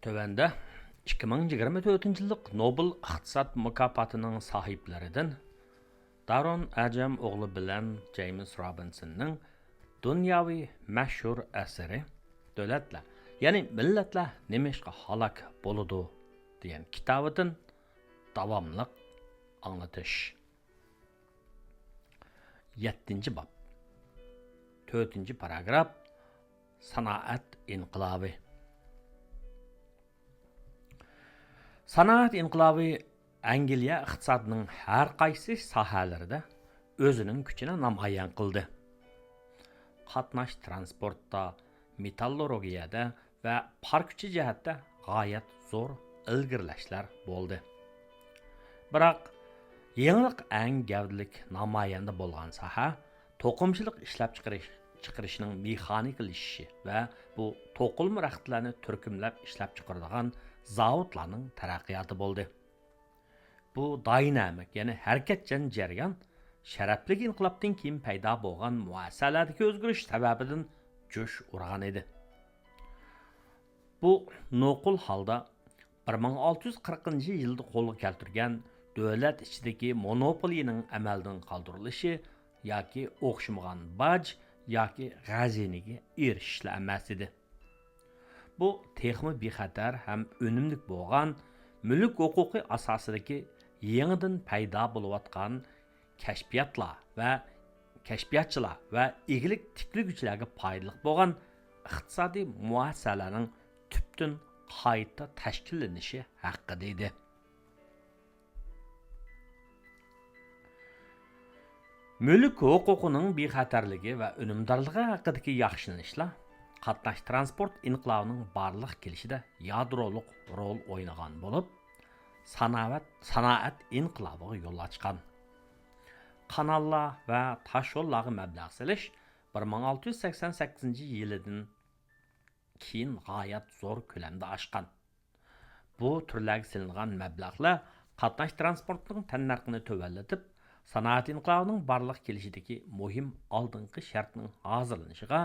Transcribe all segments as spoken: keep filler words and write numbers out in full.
تۆۋەندە ئىككى مىڭ يىگىرمە تۆتىنچى يىللىق نوبېل ئىقتىساد مۇكاپاتىنىڭ ساھىبلىرىدىن دارون ئەجەم ئوغلى بىلەن جېيمس رابىنسوننىڭ دۇنياۋى مەشھۇر ئەسىرى دۆلەتلەر، يەنى مىللەتلەر نېمىشقا ھالاك بولىدۇ دېگەن كىتابىدىن داۋاملىق ئاڭلىتىش. يەتتىنچى باب. تۆتىنچى پاراگراف. سانائەت ئىنقىلابى. سانائەت ئىنقىلابى ئەنگلىيە ئىقتىسادىنىڭ ھەر قايسى ساھەلىرىدە ئۆزىنىڭ كۈچىنى نامايان قىلدى. قاتناش تىرانسپورتتا، مېتاللورگىيەدە ۋە پار كۈچى جەھەتتە غايەت زور ئىلگىرىلەشلەر بولدى. بىراق، يېڭىلىق ئەڭ گەۋدىلىك نامايەندە بولغان ساھە توقۇمىچىلىق ئىشلەپچىقىرىش، چىقىرىشنىڭ مېخانىكىلىشىشى ۋە بۇ توقۇلما رەختلەرنى تۈركۈملەپ ئىشلەپچىقىرىدىغان زاۋۇتلارنىڭ تەرەققىياتى بولدى. بۇ داينامىك، يەنى ھەرىكەتچان جەريان شەرەپلىك ئىنقىلابتىن كېيىن پەيدا بولغان مۇئەسسەلەردىكى ئۆزگىرىش سەۋەبىدىن جۇش ئۇرغان ئىدى. بۇ نوقۇل ھالدا بىر مىڭ ئالتە يۈز قىرىقىنچى يىلدا قولغا كەلتۈرگەن دۆلەت ئىچىدىكى مونوپولىيىنىڭ ئەمەلدىن قالدۇرۇلۇشى ياكى ئوخشىمىغان باج ياكى خەزىنىگە ئېرىشىشلا ئەمەس ئىدى. بۇ تېخىمۇ بىخەتەر ھەم ئۈنۈملۈك بولغان مۈلۈك ھوقۇقى ئاساسىدىكى يېڭىدىن پەيدا بولۇۋاتقان كەشپىياتلار ۋە كەشپىياتچىلار ۋە ئىگىلىك تىكلىگۈچىلەرگە پايدىلىق بولغان ئىقتىسادىي مۇئەسسەلەرنىڭ تۈپتىن قايتا تەشكىللىنىشى ھەققىدە ئىدى. مۈلۈك ھوقۇقىنىڭ بىخەتەرلىكى ۋە ئۈنۈمدارلىقى ھەققىدىكى ياخشىلىنىشلار قاتناش تىرانسپورت ئىنقىلابىنىڭ بارلىققا كېلىشىدە يادرولۇق رول ئوينىغان بولۇپ، ساناۋەت، سانائەت ئىنقىلابىغا يول ئاچقان. قاناللار ۋە تاشيوللارغا مەبلەغ سېلىش بىر مىڭ ئالتە يۈز سەكسەن سەككىزىنچى يىلىدىن كېيىن غايەت زور كۆلەمدە ئاشقان. بۇ تۈرلەرگە سېلىنغان مەبلەغلەر قاتناش تىرانسپورتىنىڭ تەننەرخىنى تۆۋەنلىتىپ، سانائەت ئىنقىلابىنىڭ بارلىققا كېلىشىدىكى مۇھىم ئالدىنقى شەرتنىڭ ھازىرلىنىشىغا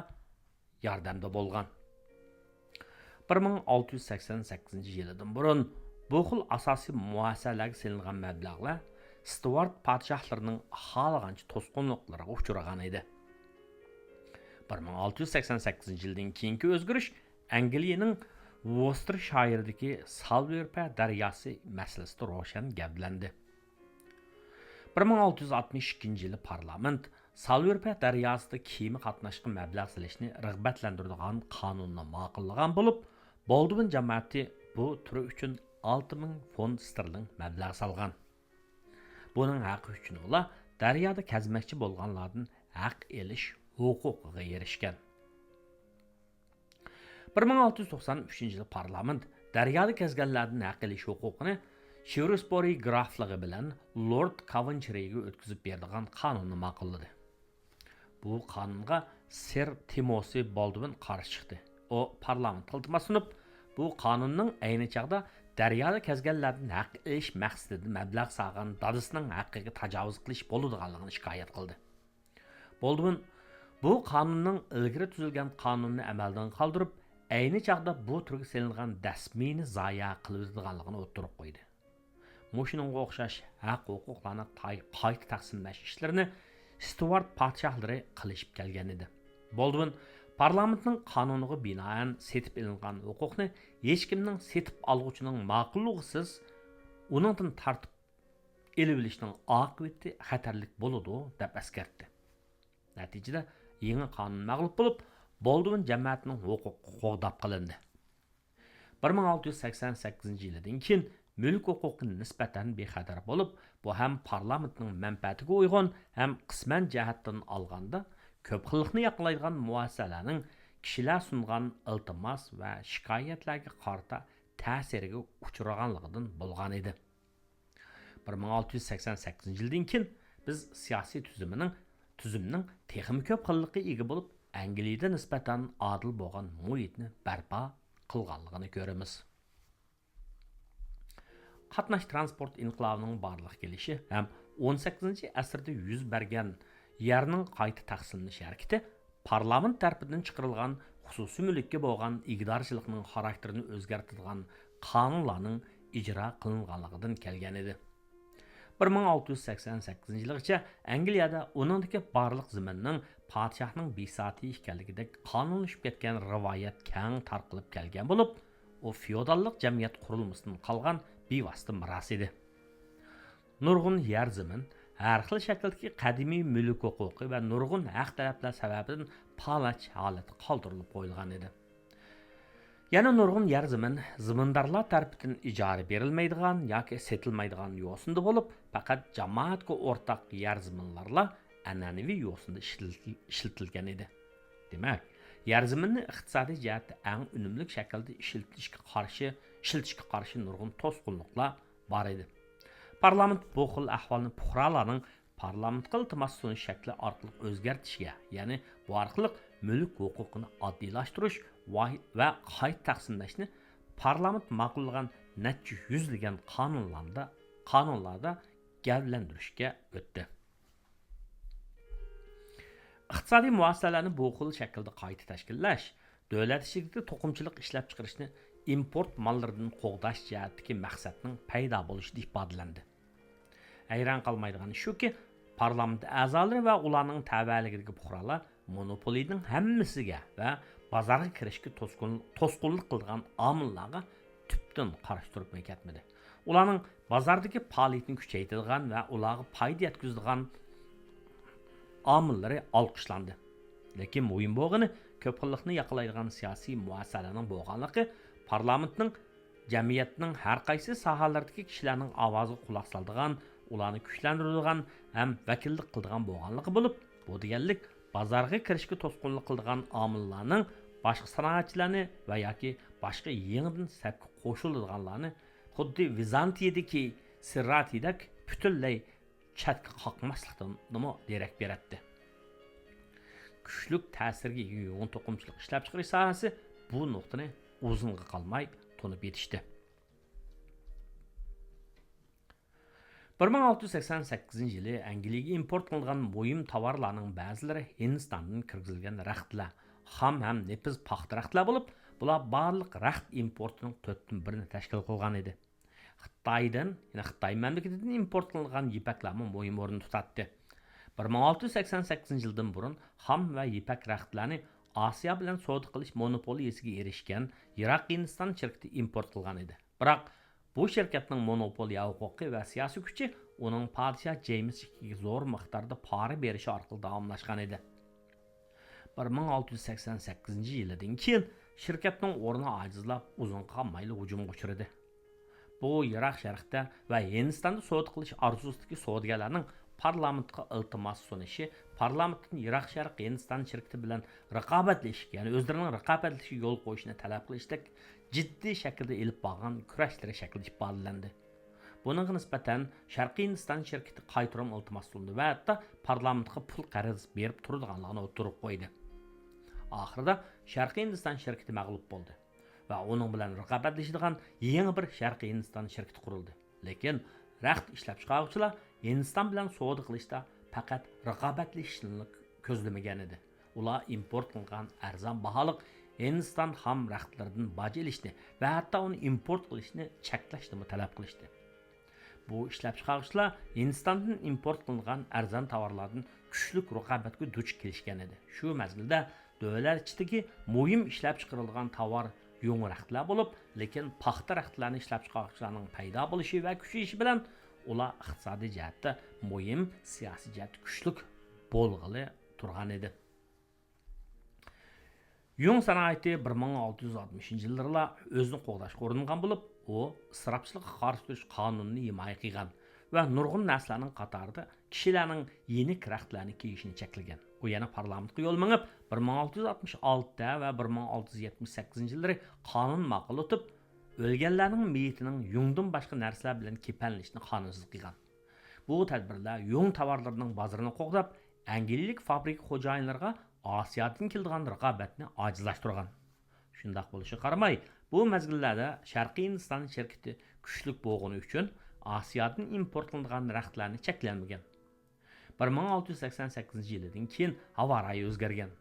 ياردەمدە بولغان. بىر مىڭ ئالتە يۈز سەكسەن سەككىزىنچى يىلىدىن بۇرۇن بۇ خىل ئاساسىي مۇئەسسەلەرگە سېلىنغان مەبلەغلەر ستۇئارت پادىشاھلىرىنىڭ خالىغانچە توسقۇنلۇقلىرىغا ئۇچرىغان ئىدى. بىر مىڭ ئالتە يۈز سەكسەن سەككىزىنچى يىلدىن كېيىنكى ئۆزگىرىش ئەنگلىيىنىڭ ۋوستېرشايىردىكى سالۋېرپە دەرياسى مەسىلىسىدە روشەن گەۋدىلەندى. بىر مىڭ ئالتە يۈز ئاتمىش ئىككىنچى يىلى پارلامېنت سالۋېرپە دەرياسىدا كېمە قاتناشقا مەبلەغ سېلىشنى رىغبەتلەندۈرىدىغان قانۇننى ماقۇللىغان بولۇپ، بولدۋىن جامائىتى بۇ تۈر ئۈچۈن ئالتە مىڭ فونت ستېرلىڭ مەبلەغ سالغان. بۇنىڭ ھەققى ئۈچۈن ئۇلار دەريادا كەزمەكچى بولغانلاردىن ھەق ئېلىش ھوقۇقىغا ئېرىشكەن. بىر مىڭ ئالتە يۈز توقسان ئۈچىنچى يىلى پارلامېنت دەريادا كەزگەنلەردىن ھەق ئېلىش ھوقۇقىنى شىۋرۇسبورى گرافلىقى بىلەن لورد كاۋېنچىرىگە ئۆتكۈزۈپ بېرىدىغان قانۇننى ماقۇللىدى. بۇ قانۇنغا سىر تىموسى بالدۋىن قارشى چىقتى. ئۇ پارلامېنتقا ئىلتىماس سۇنۇپ، بۇ قانۇننىڭ ئەينى چاغدا دەريادا كەزگەنلەردىن ھەق ئېلىش مەقسىتىدە مەبلەغ سالغان دادىسىنىڭ ھەققىگە تاجاۋۇز قىلىش بولىدىغانلىقىنى شىكايەت قىلدى. بالدۋىن بۇ قانۇننىڭ ئىلگىرى تۈزۈلگەن قانۇننى ئەمەلدىن قالدۇرۇپ، ئەينى چاغدا بۇ تۈرگە سېلىنغان دەسمىنى زايە قىلىۋېتىدىغانلىقىنى ئوتتۇرىغا قويدى. مۇشۇنىڭغا ئوخشاش ھەق-ھوقۇقلارنى تاي-، قايتا تەقسىملەش ئىشلىرىنى ستۇئارت پادىشاھلىرى قىلىشىپ كەلگەن ئىدى. بالدۋىن پارلامېنتنىڭ قانۇنىغا بىنائەن سېتىپ ئېلىنغان ھوقۇقنى ھېچكىمنىڭ سېتىپ ئالغۇچىنىڭ ماقۇللۇقىسىز ئۇنىڭدىن تارتىپ ئېلىۋېلىشنىڭ ئاقىۋىتى خەتەرلىك بولىدۇ، دەپ ئەسكەرتتى. نەتىجىدە، يېڭى قانۇن مەغلۇپ بولۇپ، بالدۋىن جەمەتىنىڭ ھوقۇقى قوغداپ قېلىندى. بىر مىڭ ئالتە يۈز سەكسەن سەككىزىنچى يىلىدىن كېيىن مۈلۈك ھوقۇقى نىسبەتەن بىخەتەر بولۇپ، بۇ ھەم پارلامېنتنىڭ مەنپەئەتىگە ئۇيغۇن، ھەم قىسمەن جەھەتتىن ئالغاندا، كۆپ خىللىقنى ياقلايدىغان مۇئەسسەسەلەرنىڭ كىشىلەر سۇنغان ئىلتىماس ۋە شىكايەتلەرگە قارىتا تەسىرگە ئۇچرىغانلىقىدىن بولغان ئىدى. بىر مىڭ ئالتە يۈز سەكسەن سەككىزىنچى يىلدىن كېيىن بىز سىياسىي تۈزۈمىنىڭ، تۈزۈمنىڭ تېخىمۇ كۆپ خىللىققا ئىگە بولۇپ، ئەنگلىيەدە نىسبەتەن ئادىل بولغان مۇھىتنى بەرپا قىلغانلىقىنى كۆرىمىز. قاتناش تىرانسپورت ئىنقىلابىنىڭ بارلىققا كېلىشى ھەم ئون سەككىزىنچى ئەسىردە يۈز بەرگەن يەرنىڭ قايتا تەقسىملىنىش ھەرىكىتى پارلامېنت تەرىپىدىن چىقىرىلغان خۇسۇسىي مۈلۈككە بولغان ئىگىدارچىلىقنىڭ خاراكتېرىنى ئۆزگەرتىدىغان قانۇنلارنىڭ ئىجرا قىلىنغانلىقىدىن كەلگەن ئىدى. بىر مىڭ ئالتە يۈز سەكسەن سەككىزىنچى يىلىغىچە ئەنگلىيەدە ئۇنىڭدىكى بارلىق زېمىننىڭ پادىشاھنىڭ بىساتى ئىكەنلىكىدەك قانۇنلىشىپ كەتكەن رىۋايەت كەڭ تارقىلىپ كەلگەن بولۇپ، ئۇ فېئوداللىق جەمئىيەت قۇرۇلمىسىدىن قالغان بىۋاسىتە مىراس ئىدى. نۇرغۇن يەر زېمىن ھەر خىل شەكىلدىكى قەدىمىي مۈلۈك ھوقۇقى ۋە نۇرغۇن ھەق تەلەپلەر سەۋەبىدىن پالەچ ھالەتتە قالدۇرۇلۇپ قويۇلغان ئىدى. يەنە نۇرغۇن يەر زېمىن زېمىندارلار تەرىپىدىن ئىجارە بېرىلمەيدىغان ياكى سېتىلمايدىغان يوسۇندا بولۇپ، پەقەت جامائەتكە ئورتاق يەر زېمىنلارلا ئەنئەنىۋى يوسۇندا ئىشلىتىل-، ئىشلىتىلگەن ئىدى. دېمەك، يەر زېمىننى ئىقتىسادىي جەھەتتە ئەڭ ئۈنۈملۈك شەكىلدە ئىشلىتىشكە قارشى، ئىشلىتىشكە قارشى نۇرغۇن توسقۇنلۇقلار بار ئىدى. پارلامېنت بۇ خىل ئەھۋالنى پۇقرالارنىڭ پارلامېنتقا ئىلتىماس سۇنۇش شەكلى ئارقىلىق ئۆزگەرتىشكە، يەنى بۇ ئارقىلىق مۈلۈك ھوقۇقىنى ئاددىيلاشتۇرۇش ۋاي-، ۋە قايتا تەقسىملەشنى پارلامېنت ماقۇللىغان نەچچە يۈزلىگەن قانۇنلاردا، قانۇنلاردا گەۋدىلەندۈرۈشكە ئۆتتى. ئىقتىسادىي مۇئەسسەسەلەرنى بۇ خىل شەكىلدە قايتا تەشكىللەش، دۆلەت ئىچىدىكى توقۇمىچىلىق ئىشلەپچىقىرىشنى ئىمپورت ماللىرىدىن قوغداش جەھەتتىكى مەقسەتنىڭ پەيدا بولۇشىدا ئىپادىلەندى. ھەيران قالمايدىغان ئىش شۇكى، پارلامېنت ئەزالىرى ۋە ئۇلارنىڭ تەۋەلىكىدىكى پۇقرالار مونوپولىنىڭ ھەممىسىگە ۋە بازارغا كىرىشكە توسقۇن-، توسقۇنلۇق قىلىدىغان ئامىللارغا تۈپتىن قارشى تۇرۇپمۇ كەتمىدى. ئۇلارنىڭ بازاردىكى پائالىيىتىنى كۈچەيتىدىغان ۋە ئۇلارغا پايدا يەتكۈزىدىغان ئامىللىرى ئالقىشلاندى. لېكىن مۇھىم بولغىنى، كۆپ خىللىقنى ياقلايدىغان سىياسىي مۇئەسسەسەلەرنىڭ بولغانلىقى، پارلامېنتنىڭ جەمئىيەتنىڭ ھەر قايسى ساھەلىرىدىكى كىشىلەرنىڭ ئاۋازىغا قۇلاق سالىدىغان، ئۇلارنى كۈچلەندۈرىدىغان ھەم ۋەكىللىك قىلىدىغان بولغانلىقى بولۇپ، بۇ دېگەنلىك، بازارغا كىرىشكە توسقۇنلۇق قىلىدىغان ئامىللارنىڭ باشقا سانائەتچىلەرنى ۋە ياكى باشقا يېڭىدىن سەپكە قوشۇلىدىغانلارنى خۇددى ۋىزانتىيىدىكى سىرراتىدەك پۈتۈنلەي چەتكە قاقماسلىقتىنمۇ دېرەك بېرەتتى. كۈچلۈك تەسىرگە ئىگە يۇڭ توقۇمىچىلىق ئىشلەپچىقىرىش ساھەسى بۇ نۇقتىنى ئۇزۇنغا قالماي تونۇپ يېتىشتى. بىر مىڭ ئالتە يۈز سەكسەن سەككىزىنچى يىلى ئەنگلىيەگە ئىمپورت قىلىنغان مۇھىم تاۋارلارنىڭ بەزىلىرى ھىندىستاندىن كىرگۈزۈلگەن رەختلەر، خام ھەم نېپىز پاختا رەختلەر بولۇپ، بۇلار بارلىق رەخت ئىمپورتىنىڭ تۆتتىن بىرىنى تەشكىل قىلغان ئىدى. خىتايدىن، يەنى خىتاي مەملىكىتىدىن ئىمپورت قىلىنغان يىپەكلەرمۇ مۇھىم ئورۇن تۇتاتتى. بىر مىڭ ئالتە يۈز سەكسەن سەككىزىنچى يىلدىن بۇرۇن خام ۋە يىپەك رەختلەرنى ئاسىيا بىلەن سودا قىلىش مونوپولىيىسىگە ئېرىشكەن يىراق ھىندىستان شىركىتى ئىمپورت قىلغان ئىدى. بىراق، بۇ شىركەتنىڭ مونوپولىيە ھوقۇقى ۋە سىياسىي كۈچى ئۇنىڭ پادىشاھ جېيمىس ئىككىگە زور مىقداردا پارا بېرىشى ئارقىلىق داۋاملاشقان ئىدى. بىر مىڭ ئالتە يۈز سەكسەن سەككىزىنچى يىلىدىن كېيىن شىركەتنىڭ ئورنى ئاجىزلاپ، ئۇزۇنغا قالمايلا ھۇجۇمغا ئۇچرىدى. بۇ يىراق شەرقتە ۋە ھىندىستاندا سودا قىلىش ئارزۇسىدىكى سودىگەرلەرنىڭ پارلامېنتقا ئىلتىماس سۇنۇشى، پارلامېنتتىن يىراق شەرق ھىندىستان شىركىتى بىلەن رىقابەتلىشىشكە، يەنى ئۆزلىرىنىڭ رىقابەتلىشىشىگە يول قويۇشنى تەلەپ قىلىشتەك جىددىي شەكىلدە ئېلىپ بارغان كۈرەشلىرى شەكلىدە ئىپادىلەندى. بۇنىڭغا نىسبەتەن شەرقىي ھىندىستان شىركىتى قايتۇرۇم ئىلتىماس قىلدى ۋە ھەتتا پارلامېنتقا پۇل قەرز بېرىپ تۇرىدىغانلىقىنى ئوتتۇرىغا قويدى. ئاخىرىدا شەرقىي ھىندىستان شىركىتى مەغلۇپ بولدى ۋە ئۇنىڭ بىلەن رىقابەتلىشىدىغان يېڭى بىر شەرقىي ھىندىستان شىركىتى قۇرۇلدى. لېكىن رەخت ئىشلەپچىقارغۇچىلار ھىندىستان بىلەن سودا قىلىشتا پەقەت رىقابەتلىشىشنىلا كۆزلىمىگەن ئىدى. ئۇلار ئىمپورت قىلىنغان ئەرزان باھالىق ھىندىستان خام رەختلىرىدىن باج ئېلىشنى ۋە ھەتتا ئۇنى ئىمپورت قىلىشنى چەكلەشنىمۇ تەلەپ قىلىشتى. بۇ ئىشلەپچىقارغۇچىلار ھىندىستاندىن ئىمپورت قىلىنغان ئەرزان تاۋارلاردىن كۈچلۈك رىقابەتكە دۇچ كېلىشكەن ئىدى. شۇ مەزگىلدە دۆلەت ئىچىدىكى مۇھىم ئىشلەپچىقىرىلغان تاۋار يۇڭ رەختلەر بولۇپ، لېكىن پاختا رەختلەرنى ئىشلەپچىقارغۇچىلارنىڭ پەيدا بولۇشى ۋە كۈچىيىشى بىلەن ئۇلار ئىقتىسادىي جەھەتتە مۇھىم، سىياسىي جەھەتتە كۈچلۈك بولغىلى تۇرغان ئىدى. يۇڭ سانائىتى بىر مىڭ ئالتە يۈز ئاتمىشىنچى يىللىرىلا ئۆزىنى قوغداشقا ئۇرۇنغان بولۇپ، ئۇ ئىسراپچىلىققا قارشى تۇرۇش قانۇنىنى ھىمايە قىلغان ۋە نۇرغۇن نەرسىلەرنىڭ قاتارىدا كىشىلەرنىڭ يېنىك رەختلەرنى كىيىشىنى چەكلىگەن. ئۇ يەنە پارلامېنتقا يول مېڭىپ، بىر مىڭ ئالتە يۈز ئاتمىش ئالتە ۋە بىر مىڭ ئالتە يۈز يەتمىش سەككىزىنچى يىللىرى قانۇن ماقۇللىتىپ، ئۆلگەنلەرنىڭ مېيىتىنىڭ يۇڭدىن باشقا نەرسىلەر بىلەن كېپەنلىنىشىنى قانۇنسىز قىلغان. بۇ تەدبىرلەر يۇڭ تاۋارلىرىنىڭ بازىرىنى قوغداپ، ئەنگلىيەلىك فابرىكا خوجايىنلىرىغا ئاسىيادىن كېلىدىغان رىقابەتنى ئاجىزلاشتۇرغان. شۇنداق بولۇشىغا قارىماي، بۇ مەزگىللەردە شەرقىي ھىندىستان شىركىتى كۈچلۈك بولغىنى ئۈچۈن ئاسىيادىن ئىمپورت قىلىنىدىغان رەختلەرنى چەكلەنمىگەن. بىر مىڭ ئالتە يۈز سەكسەن سەككىزىنچى يىلىدىن كېيىن ھاۋا رايى ئۆزگەرگەن.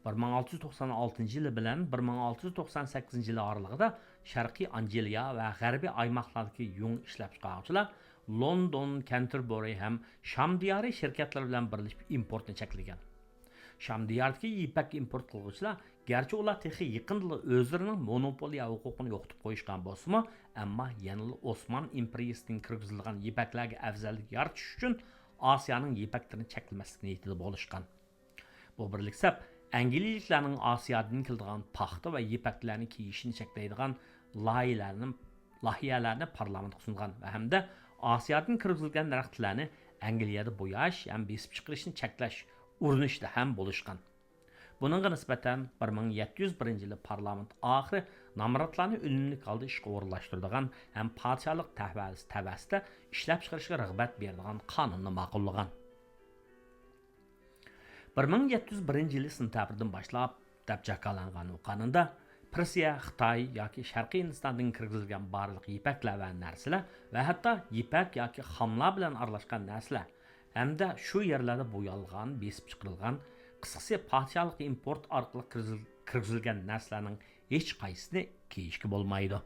بىر مىڭ ئالتە يۈز توقسان ئالتىنچى يىلى بىلەن بىر مىڭ ئالتە يۈز توقسان سەككىزىنچى يىلى ئارىلىقىدا شەرقىي ئانجلىيا ۋە غەربىي ئايماقلاردىكى يۇڭ ئىشلەپچىقارغۇچىلار لوندون، كەنتېربۇرى ھەم شام دىيارى شىركەتلىرى بىلەن بىرلىشىپ ئىمپورتنى چەكلىگەن. شام دىيارىدىكى يىپەك ئىمپورت قىلغۇچىلار گەرچە ئۇلار تېخى يېقىندىلا ئۆزلىرىنىڭ مونوپولىيە ھوقۇقىنى يوقىتىپ قويۇشقان بولسىمۇ، ئەمما يەنىلا ئوسمان ئىمپېرىيىسىدىن كىرگۈزۈلگەن يىپەكلەرگە ئەۋزەللىك يارىتىش ئۈچۈن ئاسىيانىڭ يىپەكلىرىنى چەكلىمەسلىك نىيىتىدە بولۇشقان. بۇ بىرلىك سەپ ئەنگلىيىلىكلەرنىڭ ئاسىيادىن كېلىدىغان پاختا ۋە يىپەكلەرنى كىيىشىنى چەكلەيدىغان لايىھەلەرنى، لايىھەلەرنى پارلامېنتقا سۇنغان ۋە ھەمدە ئاسىيادىن كىرگۈزۈلگەن رەختلەرنى ئەنگلىيەدە بوياش ھەم بېسىپ چىقىرىشنى چەكلەش ئۇرۇنۇشىدا ھەم بولۇشقان. بۇنىڭغا نىسبەتەن، بىر مىڭ يەتتە يۈز بىرىنچى يىلى پارلامېنت ئاخىرى نامراتلارنى ئۈنۈملۈك ھالدا ئىشقا ئورۇنلاشتۇرىدىغان ھەم پادىشاھلىق تەۋەسىدە ئىشلەپچىقىرىشقا رىغبەت بېرىدىغان قانۇننى ماقۇللىغان. بىر مىڭ يەتتە يۈز بىرىنچى يىلى سېنتەبىردىن باشلاپ دەپ جاكارلانغان بۇ قانۇندا پېرسىيە، خىتاي ياكى شەرقىي ھىندىستاندىن كىرگۈزۈلگەن بارلىق يىپەكلەر ۋە نەرسىلەر ۋە ھەتتا يىپەك ياكى خاملار بىلەن ئارىلاشقان نەرسىلەر ھەمدە شۇ يەرلەردە بويالغان، بېسىپ چىقىرىلغان، قىسقىسى، پادىشاھلىققا ئىمپورت ئارقىلىق كىرگۈزۈل-، كىرگۈزۈلگەن نەرسىلەرنىڭ ھېچقايسىسىنى كىيىشكە بولمايدۇ.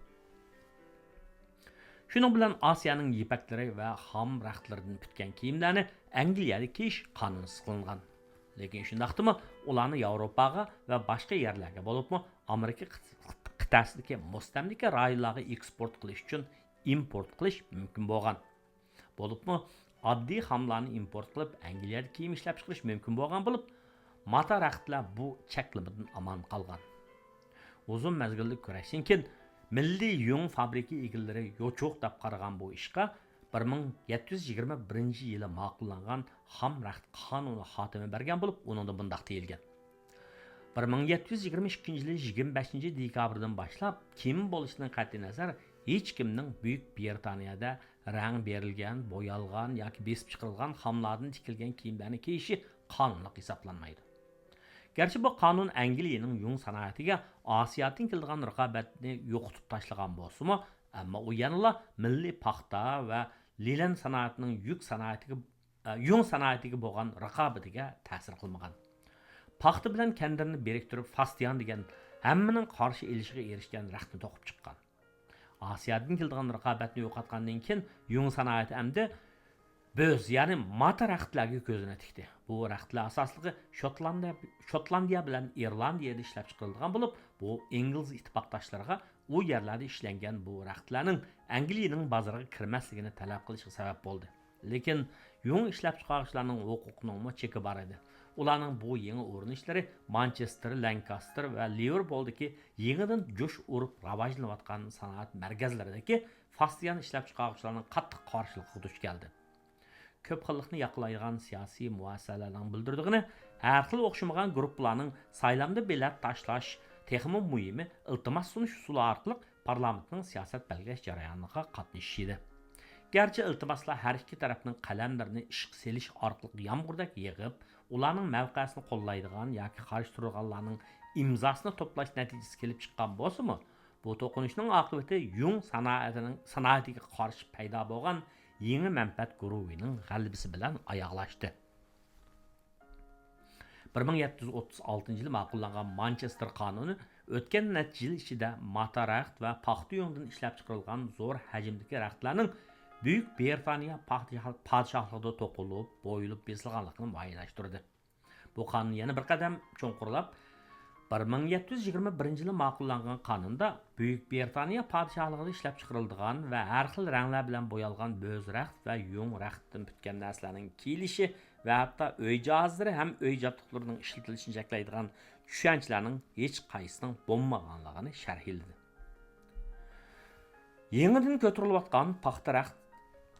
شۇنىڭ بىلەن ئاسىيانىڭ يىپەكلىرى ۋە خام رەختلىرىدىن پۈتكەن كىيىملەرنى ئەنگلىيەدە كىيىش قانۇنسىز قىلىنغان. لېكىن شۇنداقتىمۇ ئۇلارنى ياۋروپاغا ۋە باشقا يەرلەرگە، بولۇپمۇ ئامېرىكا قىت-، قىتئەسىدىكى مۇستەملىكە رايونلارغا ئېكسپورت قىلىش ئۈچۈن ئىمپورت قىلىش مۇمكىن بولغان. بولۇپمۇ ئاددىي خاملارنى ئىمپورت قىلىپ، ئەنگلىيەدە كىيىم ئىشلەپچىقىرىش مۇمكىن بولغان بولۇپ، ماتا رەختلەر بۇ چەكلىمىدىن ئامان قالغان. ئۇزۇن مەزگىللىك كۈرەشتىن كېيىن، مىللىي يۇڭ فابرىكا ئىگىلىرى يوچۇق دەپ قارىغان بۇ ئىشقا بىر مىڭ يەتتە يۈز يىگىرمە بىرىنچى يىلى ماقۇللانغان خام رەخت قانۇنى خاتىمە بەرگەن بولۇپ، ئۇنىڭدا مۇنداق دېيىلگەن: بىر مىڭ يەتتە يۈز يىگىرمە ئىككىنچى يىلى يىگىرمە بەشىنچى دېكابىردىن باشلاپ، كىم بولۇشىدىن قەتئىينەزەر، ھېچكىمنىڭ بۈيۈك بىرىتانىيەدە رەڭ بېرىلگەن، بويالغان ياكى بېسىپ چىقىرىلغان خاملاردىن تىكىلگەن كىيىملەرنى كىيىشى قانۇنلۇق ھېسابلانمايدۇ. گەرچە بۇ قانۇن ئەنگلىيەنىڭ يۇڭ سانائىتىگە ئاسىيادىن كېلىدىغان رىقابەتنى يوقىتىپ تاشلىغان بولسىمۇ، ئەمما ئۇ يەنىلا مىللىي پاختا ۋە لىنەن سانائىتىنىڭ يۈك سانائىتىگە، ئە، يۇڭ سانائىتىگە بولغان رىقابىتىگە تەسىر قىلمىغان. پاختا بىلەن كەندىرنى بىرىكتۈرۈپ، فاستيان دېگەن ھەممىنىڭ قارشى ئېلىشىغا ئېرىشكەن رەختنى توقۇپ چىققان. ئاسىيادىن كېلىدىغان رىقابەتنى يوقاتقاندىن كېيىن، يۇڭ سانائىتى ئەمدى بۆز، يەنى ماتا رەختلەرگە كۆزىنى تىكتى. بۇ رەختلەر ئاساسلىقى شوتلاندىيە، شوتلاندىيە بىلەن ئىرلاندىيەدە ئىشلەپچىقىرىلىدىغان بولۇپ، بۇ ئىنگلىز ئىتتىپاقداشلىرىغا ئۇ يەرلەردە ئىشلەنگەن بۇ رەختلەرنىڭ ئەنگلىيەنىڭ بازىرىغا كىرمەسلىكىنى تەلەپ قىلىشىغا سەۋەب بولدى. لېكىن يۇڭ ئىشلەپچىقارغۇچىلارنىڭ ھوقۇقىنىڭمۇ چېكى بار ئىدى. ئۇلارنىڭ بۇ يېڭى ئۇرۇنۇشلىرى مانچېستېر، لانكاستېر ۋە لىۋېرپۇلدىكى يېڭىدىن جۇش ئۇرۇپ راۋاجلىنىۋاتقان سانائەت مەركەزلىرىدىكى فاستيان ئىشلەپچىقارغۇچىلارنىڭ قاتتىق قارشىلىقىغا دۇچ كەلدى. كۆپ خىللىقنى ياقلايدىغان سىياسىي مۇئەسسەسەلەرنىڭ بىلدۈرىدىغىنى، ھەر خىل ئوخشىمىغان گۇرۇپپىلارنىڭ سايلامدا بېلەت تاشلاش، تېخىمۇ مۇھىمى، ئىلتىماس سۇنۇش ئۇسۇلى ئارقىلىق پارلامېنتنىڭ سىياسەت بەلگىلەش جەريانىغا قاتنىشىشى ئىدى. گەرچە ئىلتىماسلار ھەر ئىككى تەرەپنىڭ قەلەملىرىنى ئىشقا سېلىش ئارقىلىق يامغۇردەك يېغىپ، ئۇلارنىڭ مەۋقەسىنى قوللايدىغان ياكى قارشى تۇرىدىغانلارنىڭ ئىمزاسىنى توپلاش نەتىجىسى كېلىپ چىققان بولسىمۇ، بۇ توقۇنۇشنىڭ ئاقىۋىتى يۇڭ سانائەتىنىڭ، سانائىتىگە قارشى پەيدا بولغان يېڭى مەنپەئەت گۇرۇھىنىڭ غەلىبىسى بىلەن ئاياغلاشتى. بىر مىڭ يەتتە يۈز ئوتتۇز ئالتىنچى يىلى ماقۇللانغان مانچېستېر قانۇنى ئۆتكەن نەچچە يىل ئىچىدە ماتا رەخت ۋە پاختا يۇڭىدىن ئىشلەپچىقىرىلغان زور ھەجىمدىكى رەختلەرنىڭ بۈيۈك بىرىتانىيە پادىشاھ-، پادىشاھلىقىدا توقۇلۇپ، بويىلىپ بېسىلغانلىقىنى مۇئەييەنلەشتۈردى. بۇ قانۇن يەنە بىر قەدەم چوڭقۇرلاپ، بىر مىڭ يەتتە يۈز يىگىرمە بىرىنچى يىلى ماقۇللانغان قانۇندا بۈيۈك بىرىتانىيە پادىشاھلىقىدا ئىشلەپچىقىرىلىدىغان ۋە ھەر خىل رەڭلەر بىلەن بويالغان بۆز رەخت ۋە يۇڭ رەختتىن پۈتكەن نەرسىلەرنىڭ كىيىلىشى ۋە ھەتتا ئۆي جاھازلىرى ھەم ئۆي جابدۇقلىرىنىڭ ئىشلىتىلىشىنى چەكلەيدىغان چۈشەنچىلەرنىڭ ھېچقايسىسىنىڭ بولمىغانلىقىنى شەرھلىدى. يېڭىدىن كۆتۈرۈلۈۋاتقان پاختا رەخت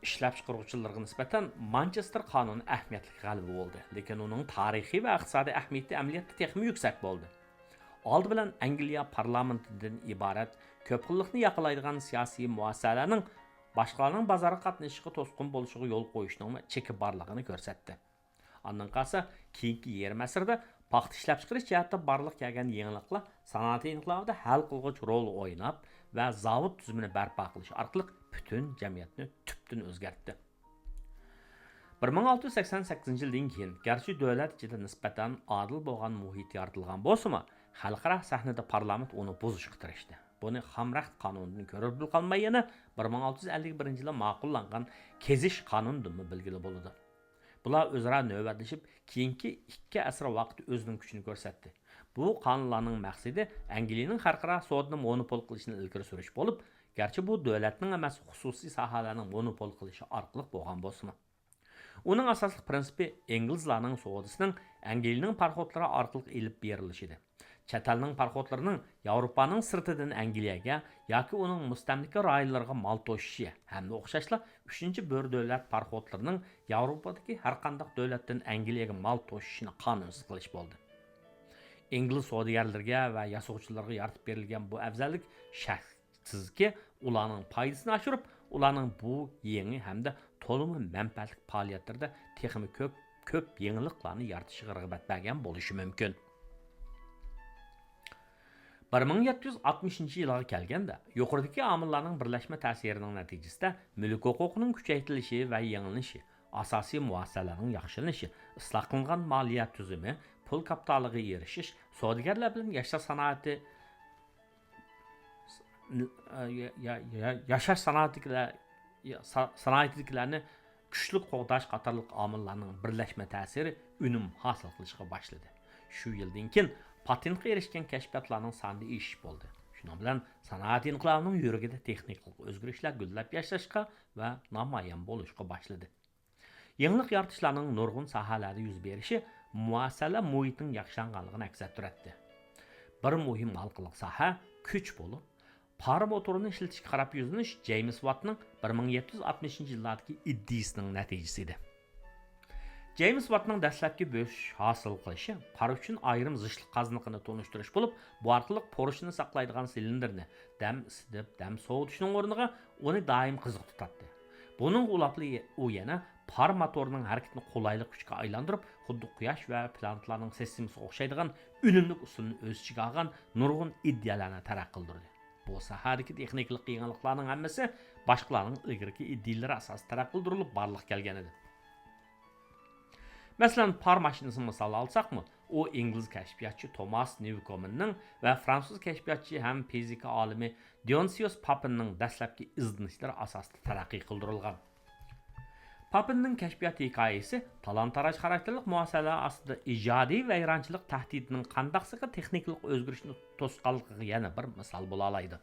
ئىشلەپچىقىرغۇچىلىرىغا نىسبەتەن مانچېستېر قانۇنى ئەھمىيەتلىك غەلىبە بولدى، لېكىن ئۇنىڭ تارىخىي ۋە ئىقتىسادىي ئەھمىيىتى ئەمەلىيەتتە تېخىمۇ يۈكسەك بولدى. ئالدى بىلەن ئەنگلىيە پارلامېنتىدىن ئىبارەت كۆپ خىللىقنى ياقلايدىغان سىياسىي مۇئەسسەسەلەرنىڭ باشقىلارنىڭ بازارغا قاتنىشىشىغا توسقۇن بولۇشىغا يول قويۇشنىڭمۇ چېكى بارلىقىنى كۆرسەتتى. ئاندىن قالسا، كېيىنكى يېرىم ئەسىردە پاختا ئىشلەپچىقىرىش جەھەتتە بارلىققا كەلگەن يېڭىلىقلار سانائەت ئىنقىلابىدا ھەل قىلغۇچ رول ئويناپ ۋە زاۋۇت تۈزۈمىنى بەرپا قىلىش ئارقىلىق پۈتۈن جەمئىيەتنى تۈپتىن ئۆزگەرتتى. بىر مىڭ ئالتە يۈز سەكسەن سەككىزىنچى يىلدىن كېيىن، گەرچە دۆلەت ئىچىدە نىسبەتەن ئادىل بولغان مۇھىت يارىتىلغان بولسىمۇ، خەلقئارا سەھنىدە پارلامېنت ئۇنى بۇزۇشقا تىرىشتى. بۇنى خام رەخت قانۇنىدىن كۆرۈپ قالماي، يەنە بىر مىڭ ئالتە يۈز ئەللىك بىرىنچى يىلى ماقۇللانغان كېزىش قانۇنىدىنمۇ بىلگىلى بولىدۇ. بۇلار ئۆزئارا نۆۋەتلىشىپ، كېيىنكى ئىككى ئەسىر ۋاقىت ئۆزىنىڭ كۈچىنى كۆرسەتتى. بۇ قانۇنلارنىڭ مەقسىتى ئەنگلىيىنىڭ خەلقئارا سودىنى مونوپول قىلىشىنى ئىلگىرى سۈرۈش بولۇپ، گەرچە بۇ دۆلەتنىڭ ئەمەس، خۇسۇسىي ساھەلەرنىڭ مونوپول قىلىشى ئارقىلىق بولغان بولسىمۇ. ئۇنىڭ ئاساسلىق پىرىنسىپى ئىنگلىزلارنىڭ سودىسىنىڭ ئەنگلىيىنىڭ پاراخوتلىرى ئارقىلىق ئېلىپ بېرىلىشىدى. چەت ئەلنىڭ پاراخوتلىرىنىڭ ياۋروپانىڭ سىرتىدىن ئەنگلىيەگە ياكى ئۇنىڭ مۇستەملىكە رايونلىرىغا مال توشۇشى ھەمدە ئوخشاشلا ئۈچىنچى بۆرە دۆلەت پاراخوتلىرىنىڭ ياۋروپادىكى ھەرقانداق دۆلەتتىن ئەنگلىيەگە مال توشۇشىنى قانۇنسىز قىلىش بولدى. ئىنگلىز سودىگەرلىرىگە ۋە ياسىغۇچىلىرىغا يارىتىپ بېرىلگەن بۇ ئەۋزەللىك شەك سىزكى، ئۇلارنىڭ پايدىسىنى ئاشۇرۇپ، ئۇلارنىڭ بۇ يېڭى ھەمدە تولىمۇ مەنپەئەتلىك پائالىيەتلىرىدە تېخىمۇ كۆپ، كۆپ يېڭىلىقلارنى يارىتىشىغا رىغبەت بەرگەن بولۇشى مۇمكىن. بىر مىڭ يەتتە يۈز ئاتمىشىنچى يىلغا كەلگەندە، يۇقىرىدىكى ئامىللارنىڭ بىرلەشمە تەسىرىنىڭ نەتىجىسىدە مۈلۈك ھوقۇقىنىڭ كۈچەيتىلىشى ۋە يېڭىلىنىشى، ئاساسىي مۇئەسسەلەرنىڭ ياخشىلىنىشى، ئىسلاھ قىلىنغان مالىيە تۈزۈمى، پۇل كاپىتالىغا ئېرىشىش، سودىگەرلەر بىلەن ياشاش سانائىتى، يا-، يا-، يا-، ياشاش سانائىتىدىكىلەر، يا-، سا-، سانائىتىدىكىلەرنى كۈچلۈك قوغداش قاتارلىق ئامىللارنىڭ بىرلەشمە تەسىرى ئۈنۈم ھاسىل قىلىشقا باشلىدى. شۇ يىلدىن كېيىن پاتېنتقا ئېرىشكەن كەشپىياتلارنىڭ سانىدا ئېشىش بولدى. شۇنىڭ بىلەن سانائەت ئىنقىلابىنىڭ يۈرىكىدە تېخنىكىلىق ئۆزگىرىشلەر گۈللەپ ياشاشقا ۋە نامايان بولۇشقا باشلىدى. يېڭىلىق يارىتىشلارنىڭ نۇرغۇن ساھەلەردە يۈز بېرىشى مۇئەسسەسە مۇھىتىنىڭ ياخشىلانغانلىقىنى ئەكس ئەتتۈرەتتى. بىر مۇھىم ھالقىلىق ساھە كۈچ بولۇپ، پار موتورىنى ئىشلىتىشكە قاراپ يۈزلىنىش جېيمس ۋاتنىڭ بىر مىڭ يەتتە يۈز ئاتمىشىنچى يىللاردىكى ئىدىيىسىنىڭ نەتىجىسى ئىدى. جېيمس ۋاتنىڭ دەسلەپكى بۆسۈش ھاسىل قىلىشى پار ئۈچۈن ئايرىم زىچلىق قازنىقىنى تونۇشتۇرۇش بولۇپ، بۇ ئارقىلىق پۇرىشىنى ساقلايدىغان سىلىندىرنى دەم ئىسسىتىپ، دەم سوۋۇتۇشنىڭ ئورنىغا ئۇنى دائىم قىزىق تۇتاتتى. بۇنىڭغا ئۇلاپلا ئۇ يەنە پار موتورىنىڭ ھەرىكىتىنى قولايلىق كۈچكە ئايلاندۇرۇپ، خۇددى قۇياش ۋە پلانېتىلارنىڭ سىستېمىسىغا ئوخشايدىغان ئۈنۈملۈك ئۇسۇلنى ئۆز ئىچىگە ئالغان نۇرغۇن ئىدىيەلەرنى تەرەققىي قىلدۇردى. بۇ ساھەدىكى تېخنىكىلىق يېڭىلىقلارنىڭ ھەممىسى باشقىلارنىڭ ئىلگىرىكى ئىدىيىلىرى ئاساسىدا تەرەققىي قىلدۇرۇلۇپ بارلىققا كەلگەن ئىدى. مەسىلەن، پار ماشىنىسىنى مىسال ئالساقمۇ، ئۇ ئىنگلىز كەشپىياتچى توماس نيۇكومېننىڭ ۋە فرانسۇز كەشپىياتچى ھەم فىزىكا ئالىمى دىئونسىيۇس پاپىننىڭ دەسلەپكى ئىزدىنىشلىرى ئاساسىدا تەرەققىي قىلدۇرۇلغان. پاپىننىڭ كەشپىيات ھېكايىسى تالان-تاراج خاراكتېرلىك مۇئەسسەلەر ئاستىدا ئىجادىي ۋەيرانچىلىق تەھدىتىنىڭ قانداقسىغا تېخنىكىلىق ئۆزگىرىشنى توسقانلىقىغا يەنە بىر مىسال بولالايدۇ.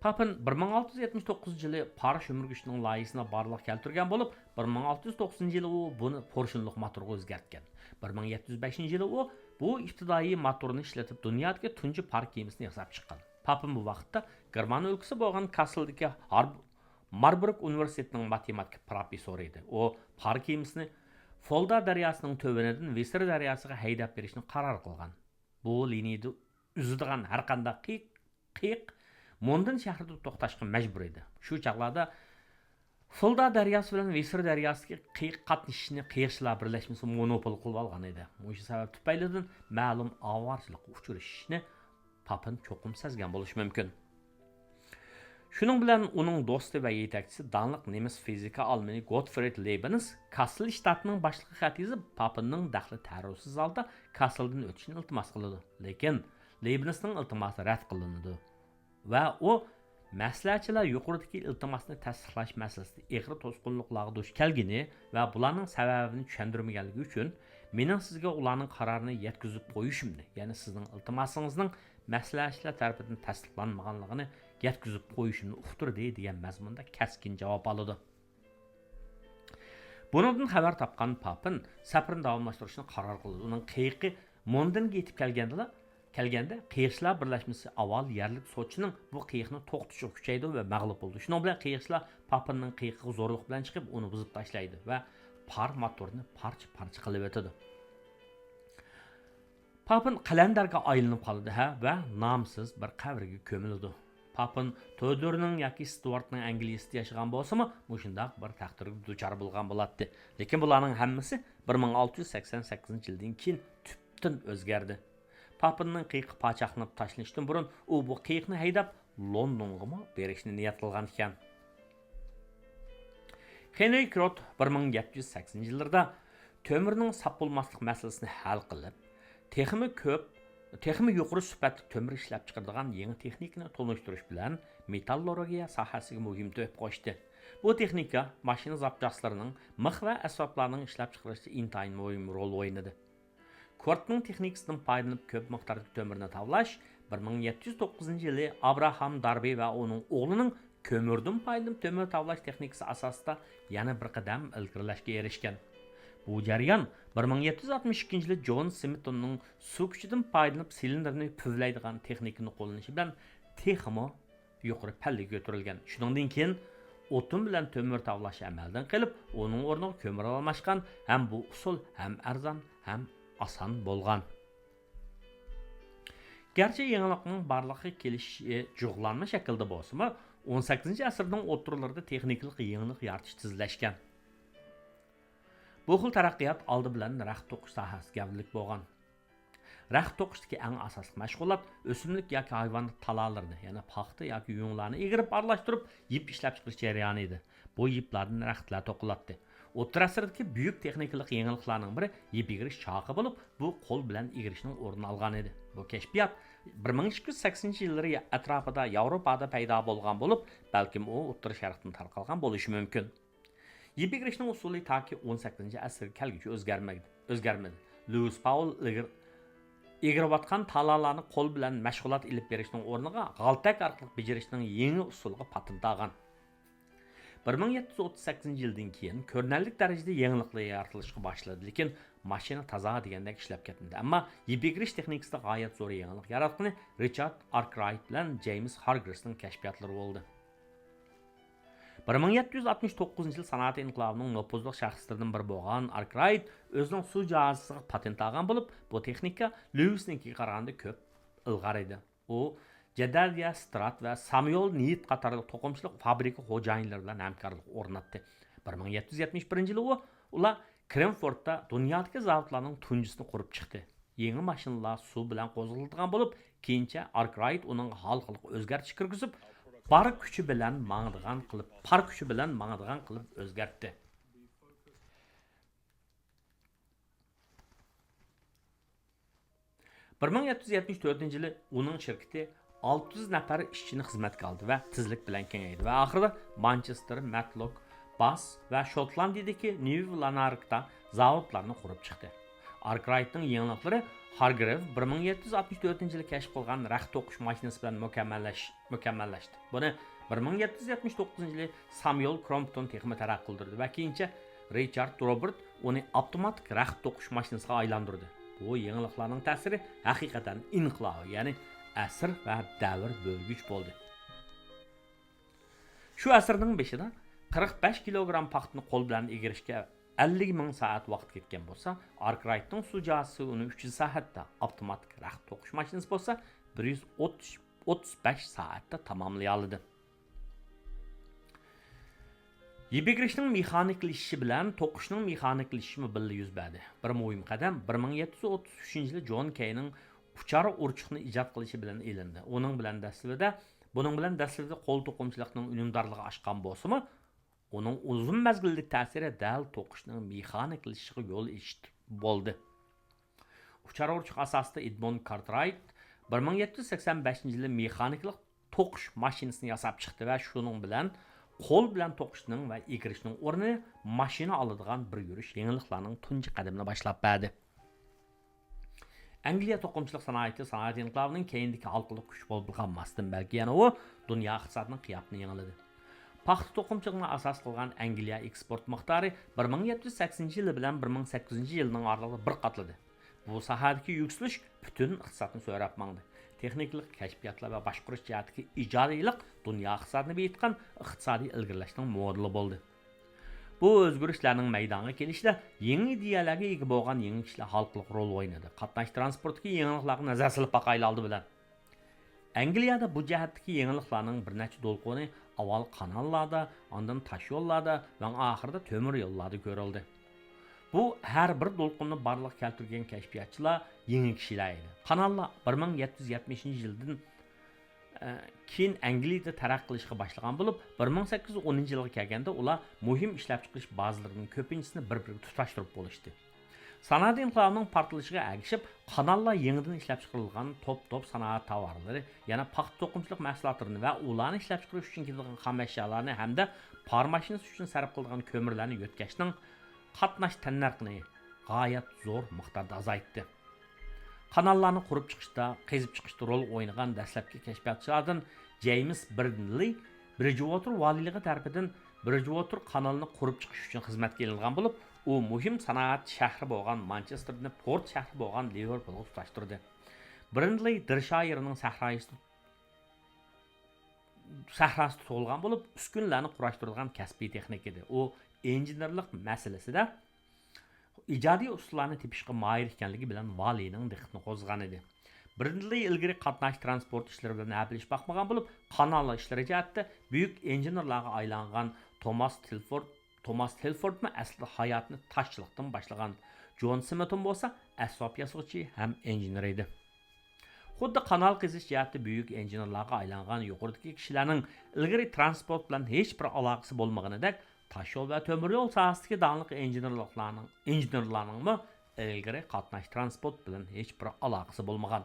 پاپىن بىر مىڭ ئالتە يۈز يەتمىش توققۇزىنچى يىلى پار شۈمۈرگۈچىنىڭ لايىھىسىنى بارلىققا كەلتۈرگەن بولۇپ، بىر مىڭ ئالتە يۈز توقسىنىنچى يىلى ئۇ بۇنى پورشىنلۇق موتورغا ئۆزگەرتكەن. بىر مىڭ يەتتە يۈز بەشىنچى يىلى ئۇ بۇ ئىپتىدائىي موتورنى ئىشلىتىپ، دۇنيادىكى تۇنجى پار كېمىسىنى ياساپ چىققان. پاپىن بۇ ۋاقىتتا گېرمان ئۆلكىسى بولغان كاسسېلدىكى ھارب-، ماربۇرگ ئۇنىۋېرسىتېتىنىڭ ماتېماتىكا پروفېسسورى ئىدى. ئۇ پار كېمىسىنى فولدا دەرياسىنىڭ تۆۋىنىدىن ۋىسېر دەرياسىغا ھەيدەپ بېرىشنى قارار قىلغان. بۇ لىنىيىدە ئۈزىدىغان ھەرقانداق قېيىق، قېيىق موندېن شەھىرىدە توختاشقا مەجبۇر ئىدى. شۇ چاغلاردا فولدا دەرياسى بىلەن ۋىسېر دەرياسىدىكى قېيىق قاتنىشىشنى قېيىقچىلار بىرلەشمىسى مونوپول قىلىۋالغان ئىدى. مۇشۇ سەۋەب تۈپەيلىدىن مەلۇم ئاۋارىچىلىكقا ئۇچرىشىشنى پاپىن چوقۇم سەزگەن بولۇشى مۇمكىن. شۇنىڭ بىلەن ئۇنىڭ دوستى ۋە يېتەكچىسى، داڭلىق نېمىس فىزىكا ئالىمى گوتفرىد لېيبنىس كاسسېل شتاتىنىڭ باشلىقىغا خەت يېزىپ، پاپىننىڭ دەخلى-تەرۇزسىز ھالدا كاسسېلدىن ئۆتۈشنى ئىلتىماس قىلىدۇ. لېكىن لېيبنىسنىڭ ئىلتىماسى رەت قىلىنىدۇ ۋە ئۇ مەسلىھەتچىلەر يۇقىرىدىكى ئىلتىماسنى تەستىقلاش مەسىلىسىدە ئېغىر توسقۇنلۇقلارغا دۇچ كەلگىنى ۋە بۇلارنىڭ سەۋەبىنى چۈشەندۈرمىگەنلىكى ئۈچۈن، مېنىڭ سىزگە ئۇلارنىڭ قارارىنى يەتكۈزۈپ قويۇشۇمنى، يەنى سىزنىڭ ئىلتىماسىڭىزنىڭ مەسلىھەتچىلەر تەرىپىدىن تەستىقلانمىغانلىقىنى يەتكۈزۈپ قويۇشۇمنى ئۇقتۇردى، دېگەن مەزمۇندا كەسكىن جاۋاب ئالىدۇ. بۇنىڭدىن خەۋەر تاپقان پاپىن سەپىرىنى داۋاملاشتۇرۇشنى قارار قىلىدۇ. ئۇنىڭ قېيىقى موندېنگە يېتىپ كەلگەندىلا، كەلگەندە قېيىقچىلار بىرلەشمىسى ئاۋۋال يەرلىك سوتچىنىڭ بۇ قېيىقنى توختىتىشىغا كۈچەيدۇ ۋە مەغلۇپ بولىدۇ. شۇنىڭ بىلەن قېيىقچىلار پاپىننىڭ قېيىقىغا زورلۇق بىلەن چىقىپ، ئۇنى بۇزۇپ تاشلايدۇ ۋە پار موتورىنى پارچە-پارچە قىلىۋېتىدۇ. پاپىن قەلەندەرگە ئايلىنىپ قالىدۇ ھە ۋە نامسىز بىر قەبرىگە كۆمۈلىدۇ. پاپىن تودورنىڭ ياكى ستۇئارتنىڭ ئەنگلىيىسىدە ياشىغان بولسىمۇ، مۇشۇنداق بىر تەقدىرگە دۇچار بولغان بولاتتى. لېكىن بۇلارنىڭ ھەممىسى بىر مىڭ ئالتە يۈز سەكسەن سەككىزىنچى يىلدىن كېيىن تۈپتىن ئۆزگەردى. پاپىننىڭ قېيىقى پاچاقلىنىپ تاشلىنىشتىن بۇرۇن، ئۇ بۇ قېيىقنى ھەيدەپ، لوندونغىمۇ بېرىشنى نىيەت قىلغان ئىكەن. كېننېي كرود بىر مىڭ يەتتە يۈز سەكسىنىنچى يىللىرىدا تۆمۈرنىڭ ساپ بولماسلىق مەسىلىسىنى ھەل قىلىپ، تېخىمۇ كۆپ، تېخىمۇ يۇقىرى سۈپەتلىك تۆمۈر ئىشلەپچىقىرىدىغان يېڭى تېخنىكىنى تونۇشتۇرۇش بىلەن مېتاللورگىيە ساھەسىگە مۇھىم تۆھپە قوشتى. بۇ تېخنىكا ماشىنا زاپچاسلىرىنىڭ، مىخ ۋە ئەسۋابلارنىڭ ئىشلەپچىقىرىشتا ئىنتايىن مۇھىم رول ئوينىدى. كورتنىڭ تېخنىكىسىدىن پايدىلىنىپ كۆپ مىقداردىكى تۆمۈرنى تاۋلاش بىر مىڭ يەتتە يۈز توققۇزىنچى يىلى ئابراھام داربى ۋە ئۇنىڭ ئوغلىنىڭ كۆمۈردىن پايدىلىنىپ تۆمۈر تاۋلاش تېخنىكىسى ئاساسىدا يەنە بىر قەدەم ئىلگىرىلەشكە ئېرىشكەن. بۇ جەريان بىر مىڭ يەتتە يۈز ئاتمىش ئىككىنچى يىلى جون سمىتوننىڭ سۇ كۈچىدىن پايدىلىنىپ سىلىندىرنى پۈۋلەيدىغان تېخنىكىنى قوللىنىشى بىلەن تېخىمۇ يۇقىرى پەللىگە كۆتۈرۈلگەن. شۇنىڭدىن كېيىن ئوتۇن بىلەن تۆمۈر تاۋلاش ئەمەلدىن قېلىپ، ئۇنىڭ ئورنىغا كۆمۈر ئالماشقان. ھەم بۇ ئۇسۇل ھەم ئەرزان، ھەم ئاسان بولغان. گەرچە يېڭىلىقنىڭ بارلىققا كېلىشى جۇغلانما شەكىلدە بولسىمۇ، ئون سەككىزىنچى ئەسىرنىڭ ئوتتۇرىلىرىدا تېخنىكىلىق يېڭىلىق يارىتىش تېزلەشكەن. بۇ خىل تەرەققىيات ئالدى بىلەن رەخت توقۇش ساھەسى گەۋدىلىك بولغان. رەخت توقۇشتىكى ئەڭ ئاساسلىق مەشغۇلات ئۆسۈملۈك ياكى ھايۋانات تالالىرىنى، يەنى پاختا ياكى يۇڭلارنى ئېگىرىپ ئارىلاشتۇرۇپ، يىپ ئىشلەپچىقىرىش جەريانى ئىدى. بۇ يىپلاردىن رەختلەر توقۇلاتتى. ئوتتۇرا ئەسىردىكى بۈيۈك تېخنىكىلىق يېڭىلىقلارنىڭ بىرى يىپ ئېگىرىش چاقى بولۇپ، بۇ قول بىلەن ئېگىرىشنىڭ ئورنىنى ئالغان ئىدى. بۇ كەشپىيات بىر مىڭ ئىككى يۈز سەكسىنىنچى يىللىرى ئەتراپىدا ياۋروپادا پەيدا بولغان بولۇپ، بەلكىم ئۇ ئوتتۇرا شەرقتىن تارقالغان بولۇشى مۇمكىن. يىپ ئېگىرىشنىڭ ئۇسۇلى تاكى ئون سەككىزىنچى ئەسىرگە كەلگۈچە ئۆزگەرمەيدۇ-، ئۆزگەرمىدى. لوئىس پاۋل ئېگىر-، ئېگىرىۋاتقان تالالارنى قول بىلەن مەشغۇلات ئېلىپ بېرىشنىڭ ئورنىغا غالتەك ئارقىلىق بېجىرىشنىڭ يېڭى ئۇسۇلىغا پاتېنت ئالغان. بىر مىڭ يەتتە يۈز ئوتتۇز سەككىزىنچى يىلدىن كېيىن كۆرۈنەرلىك دەرىجىدە يېڭىلىقلار يارىتىلىشقا باشلىدى، لېكىن ماشىنا تازا دېگەندەك ئىشلەپ كەتمىدى. ئەمما يىپ ئېگىرىش تېخنىكىسىدا غايەت زور يېڭىلىق ياراتقىنى رىچارد ئاركرايت بىلەن جېيمىس خارگرېسنىڭ كەشپىياتلىرى بولدى. بىر مىڭ يەتتە يۈز ئاتمىش توققۇزىنچى يىل سانائەت ئىنقىلابىنىڭ نوپۇزلۇق شەخسلىرىدىن بىرى بولغان ئاركرايت ئۆزىنىڭ سۇ جازىسىغا پاتېنت ئالغان بولۇپ، بۇ تېخنىكا لوئىسنىڭكىگە قارىغاندا كۆپ ئىلغار ئىدى. ئۇ جېدەليا سترات ۋە ساميول نېيىت قاتارلىق توقۇمىچىلىق فابرىكا خوجايىنلىرى بىلەن ھەمكارلىق ئورناتتى. بىر مىڭ يەتتە يۈز يەتمىش بىرىنچى يىلى ئۇ، ئۇلار كرېنفورتتا دۇنيادىكى زاۋۇتلارنىڭ تۇنجىسىنى قۇرۇپ چىقتى. يېڭى ماشىنىلار سۇ بىلەن قوزغىلىدىغان بولۇپ، كېيىنچە ئاركرايت ئۇنىڭغا ھالقىلىق ئۆزگەرتىش كىرگۈزۈپ، پار كۈچى بىلەن ماڭىدىغان قىلىپ، پار كۈچى بىلەن ماڭىدىغان قىلىپ ئۆزگەرتتى. بىر مىڭ يەتتە يۈز يەتمىش تۆتىنچى يىلى ئۇنىڭ شىركىتى ئالتە يۈز نەپەر ئىشچىنى خىزمەتكە ئالدى ۋە تېزلىك بىلەن كېڭەيدى ۋە ئاخىرىدا مانچېستېر، مەتلوك، باس ۋە شوتلاندىيىدىكى نيۇ لاناركتا زاۋۇتلارنى قۇرۇپ چىقتى. ئاركرايتنىڭ يېڭىلىقلىرى خارگرېف بىر مىڭ يەتتە يۈز ئاتمىش تۆتىنچى يىلى كەشىپ قىلغان رەخت توقۇش ماشىنىسى بىلەن مۇكەممەللەش-، مۇكەممەللەشتى. بۇنى بىر مىڭ يەتتە يۈز يەتمىش توققۇزىنچى يىلى ساميول كرومپتون تېخىمۇ تەرەققىي قىلدۇردى ۋە كېيىنچە رىچارد روبېرت ئۇنى ئاپتوماتىك رەخت توقۇش ماشىنىسىغا ئايلاندۇردى. بۇ يېڭىلىقلارنىڭ تەسىرى ھەقىقەتەن ئىنقىلابىي، يەنى ئەسىر ۋە دەۋر بۆلگۈچ بولدى. شۇ ئەسىرنىڭ بېشىدا قىرىق بەش كىلوگرام پاختىنى قول بىلەن ئېگىرىشكە ئەللىك مىڭ سائەت ۋاقىت كەتكەن بولسا، ئاركرايتنىڭ سۇ جازىسى ئۇنى ئۈچ يۈز سائەتتە، ئاپتوماتىك رەخت توقۇش ماشىنىسى بولسا بىر يۈز ئوتتۇز، ئوتتۇز بەش سائەتتە تاماملىيالىدى. يىپ ئېگىرىشنىڭ مېخانىكىلىشىشى بىلەن توقۇشنىڭ مېخانىكىلىشىشىمۇ بىللە يۈز بەردى. بىر مۇھىم قەدەم بىر مىڭ يەتتە يۈز ئوتتۇز ئۈچىنچى يىلى جون كېينىڭ ئۇچار ئۇرچۇقنى ئىجاد قىلىشى بىلەن ئېلىندى. ئۇنىڭ بىلەن دەسلىپىدە، بۇنىڭ بىلەن دەسلىپىدە قول توقۇمىچىلىقنىڭ ئۈنۈمدارلىقى ئاشقان بولسىمۇ، ئۇنىڭ ئۇزۇن مەزگىللىك تەسىرى دەل توقۇشنىڭ مېخانىكىلىشىشىغا يول ئېچىش بولدى. ئۇچار ئۇرچۇق ئاساسىدا ئېدموند كارترايت بىر مىڭ يەتتە يۈز سەكسەن بەشىنچى يىلى مېخانىكىلىق توقۇش ماشىنىسىنى ياساپ چىقتى ۋە شۇنىڭ بىلەن قول بىلەن توقۇشنىڭ ۋە ئېگىرىشنىڭ ئورنىنى ماشىنا ئالىدىغان بىر يۈرۈش يېڭىلىقلارنىڭ تۇنجى قەدىمىنى باشلاپ بەردى. ئەنگلىيە توقۇمىچىلىق سانائىتى سانائەت ئىنقىلابىنىڭ كېيىنىدىكى ھالقىلىق كۈچ بولۇپ قالماستىن، بەلكى يەنە ئۇ دۇنيا ئىقتىسادىنىڭ قىياپىتىنى يېڭىلىدى. پاختا توقۇمىچىلىقىنى ئاساس قىلغان ئەنگلىيە ئېكسپورت مىقدارى بىر مىڭ يەتتە يۈز سەكسىنىنچى يىلى بىلەن بىر مىڭ سەككىز يۈزىنچى يىلنىڭ ئارىلىقىدا بىر قاتلىدى. بۇ ساھەدىكى يۈكسىلىش پۈتۈن ئىقتىسادنى سۆرەپ ماڭدى. تېخنىكىلىق كەشپىياتلار ۋە باشقۇرۇش جەھەتتىكى ئىجادىيلىق دۇنيا ئىقتىسادىنى بېيىتقان ئىقتىسادىي ئىلگىرىلەشنىڭ مودېلى بولدى. بۇ ئۆزگىرىشلەرنىڭ مەيدانغا كېلىشىدە يېڭى ئىدىيەلەرگە ئىگە بولغان يېڭى كىشىلەر ھالقىلىق رول ئوينىدى. قاتناش تىرانسپورتتىكى يېڭىلىقلارغا نەزەر سېلىپ باقايلى ئالدى بىلەن. ئەنگلىيەدە بۇ جەھەتتىكى يېڭىلىقلارنىڭ بىر نەچچە دولقۇنى ئاۋۋال قاناللاردا، ئاندىن تاشيوللاردا ۋە ئاخىرىدا تۆمۈر يوللاردا كۆرۈلدى. بۇ ھەر بىر دولقۇننى بارلىققا كەلتۈرگەن كەشپىياتچىلار يېڭى كىشىلەر ئىدى. قاناللار بىر مىڭ يەتتە يۈز يەتمىشىنچى يىلدىن كېيىن ئەنگلىيەدە تەرەققىي قىلىشقا باشلىغان بولۇپ، بىر مىڭ سەككىز يۈز ئونىنچى يىلغا كەلگەندە ئۇلار مۇھىم ئىشلەپچىقىرىش بازىلىرىنىڭ كۆپىنچىسىنى بىر-بىرىگە تۇتاشتۇرۇپ بولۇشتى. سانائەت ئىنقىلابىنىڭ پارتلىشىغا ئەگىشىپ، قاناللار يېڭىدىن ئىشلەپچىقىرىلغان توپ-توپ سانائەت تاۋارلىرى، يەنە پاختا توقۇمىچىلىق مەھسۇلاتلىرىنى ۋە ئۇلارنى ئىشلەپچىقىرىش ئۈچۈن كېتىدىغان خام ئەشيالارنى ھەمدە پار ماشىنىسى ئۈچۈن سەرپ قىلىدىغان كۆمۈرلەرنى يۆتكەشنىڭ قاتناش تەننەرخىنى غايەت زور مىقداردا ئازايتتى. قاناللارنى قۇرۇپ چىقىشتا، قېزىپ چىقىشتا رول ئوينىغان دەسلەپكى كەشپىياتچىلاردىن جېيمىس برىندلى برىجۋوتېر ۋالىيلىقى تەرىپىدىن برىجۋوتېر قانىلىنى قۇرۇپ چىقىش ئۈچۈن خىزمەتكە ئېلىنغان بولۇپ، ئۇ مۇھىم سانائەت شەھىرى بولغان مانچېستېردىن پورت شەھىرى بولغان لىۋېرپۇلغا تۇتاشتۇردى. برىندلى دېرشايىرنىڭ سەھرايىسىدا سەھراسىدا تۇغۇلغان بولۇپ، ئۈسكۈنىلەرنى قۇراشتۇرىدىغان كەسپىي تېخنىك ئىدى. ئۇ ئىنژېنېرلىق مەسىلىسىدە ئىجادىي ئۇسۇللارنى تېپىشقا ماھىر ئىكەنلىكى بىلەن ۋالىينىڭ دىققىتىنى قوزغىغان ئىدى. برىندلى ئىلگىرى قاتناش تىرانسپورت ئىشلىرى بىلەن ھەپىلىشىپ باقمىغان بولۇپ، قانال ئىشلىرى جەھەتتە بۈيۈك ئىنژېنېرلارغا ئايلانغان توماس تىلفورد، توماس تىلفوردمۇ ئەسلىدە ھاياتىنى تاشچىلىقتىن باشلىغان، جون سمىتون بولسا ئەسۋاب ياسىغۇچى ھەم ئىنژېنېر ئىدى. خۇددى قانال قېزىش جەھەتتە بۈيۈك ئىنژېنېرلارغا ئايلانغان يۇقىرىدىكى كىشىلەرنىڭ ئىلگىرى تىرانسپورت بىلەن ھېچبىر ئالاقىسى بولمىغىنىدەك، تاشيول ۋە تۆمۈريول ساھەسىدىكى داڭلىق ئىنژېنېرلىقلارنىڭ، ئىنژېنېرلارنىڭمۇ ئىلگىرى قاتناش تىرانسپورت بىلەن ھېچبىر ئالاقىسى بولمىغان.